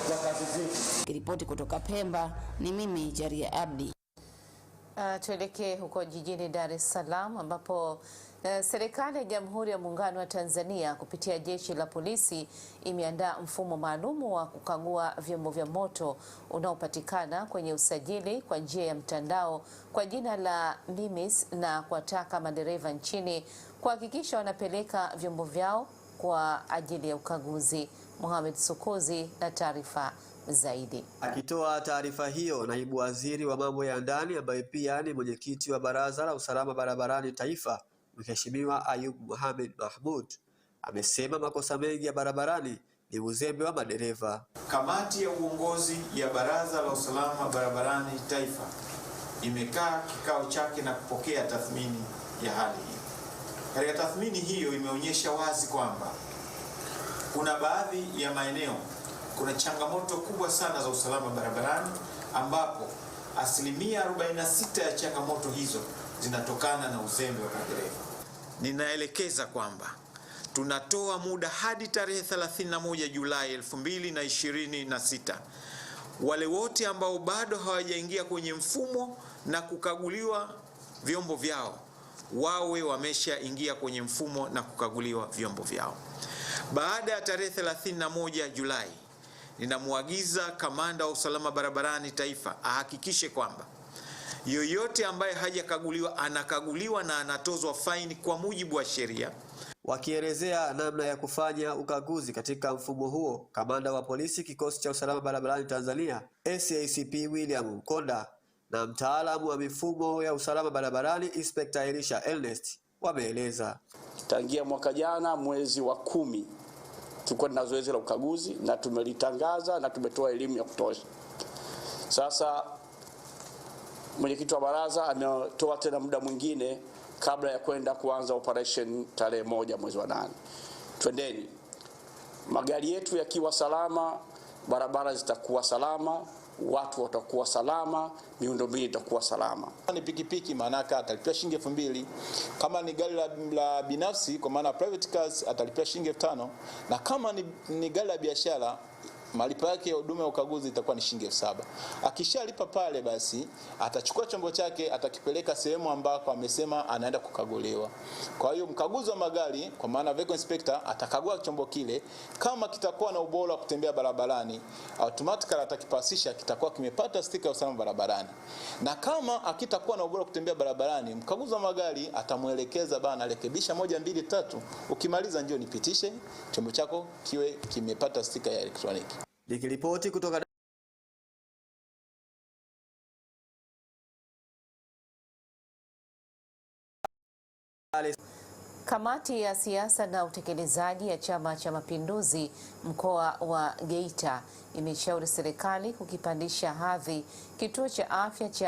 za kazi zetu. Kiripoti kutoka Pemba ni mimi Jaria Abdi. Tuelekee huko jijini Dar es Salaam ambapo serikali ya Jamhuri ya Muungano wa Tanzania kupitia Jeshi la Polisi imeandaa mfumo maalum wa kukagua vyombo vya moto unaopatikana kwenye usajili kwa njia ya mtandao kwa jina la MIMIS na kuwataka madereva nchini kuhakikisha wanapeleka vyombo vyao kwa ajili ya ukaguzi. Mohamed Sukuzi na taarifa zaidi. Akitoa taarifa hiyo, naibu waziri wa mambo ya ndani ambaye pia ni mwenyekiti wa Baraza la Usalama Barabarani Taifa, Mheshimiwa Ayub Mohamed Mahmud amesema makosa mengi ya barabarani ni uzembe wa madereva. Kamati ya uongozi ya Baraza la Usalama Barabarani Taifa imekaa kikao chake na kupokea tathmini ya hali hiyo. Katika tathmini hiyo imeonyesha wazi kwamba kuna baadhi ya maeneo kuna changamoto kubwa sana za usalama barabarani ambapo asilimia 46 ya changamoto hizo zinatokana na uzembe wa madereva. Ninaelekeza kwamba tunatoa muda hadi tarehe 31 Julai 2026 wale wote ambao bado hawajaingia kwenye mfumo na kukaguliwa vyombo vyao wawe wameshaingia kwenye mfumo na kukaguliwa vyombo vyao. Baada ya tarehe 31 Julai, ninamwagiza kamanda wa usalama barabarani taifa ahakikishe kwamba yoyote ambaye hajakaguliwa anakaguliwa na anatozwa faini kwa mujibu wa sheria. Wakielezea namna ya kufanya ukaguzi katika mfumo huo, kamanda wa polisi kikosi cha usalama barabarani Tanzania SACP William Mkonda na mtaalamu wa mifumo ya usalama barabarani Inspekta Elisha Ernest wameeleza. Tangia mwaka jana mwezi wa 10 tulikuwa tuna zoezi la ukaguzi na tumelitangaza na tumetoa elimu ya kutosha. Sasa mwenyekiti wa baraza ametoa tena muda mwingine kabla ya kwenda kuanza operation tarehe 1 mwezi wa 8. Twendeni, magari yetu yakiwa salama, barabara zitakuwa salama, watu watakuwa salama, miundombinu itakuwa salama. Ni pikipiki maanake atalipia shilingi 2000. Kama ni gari la binafsi kwa maana private cars atalipia shilingi 5000, na kama ni gari la biashara malipo yake ya huduma ya ukaguzi itakuwa ni shilingi 7000. Akishalipa pale, basi atachukua chombo chake atakipeleka sehemu ambako amesema anaenda kukaguliwa. Kwa hiyo mkaguzi wa magari kwa maana vehicle inspector atakagua chombo kile, kama kitakuwa na ubora wa kutembea barabarani automatically atakipasisha, kitakuwa kimepata stika ya usalama barabarani. Na kama akitakuwa na ubora wa kutembea barabarani, mkaguzi wa magari atamuelekeza, bana, rekebisha 1 2 3, ukimaliza njoo nipitishe chombo chako kiwe kimepata stika ya elektroniki. Nikiripoti kutoka Kamati ya siasa na utekelezaji ya Chama cha Mapinduzi mkoa wa Geita imeshauri serikali kukipandisha hadhi kituo cha afya cha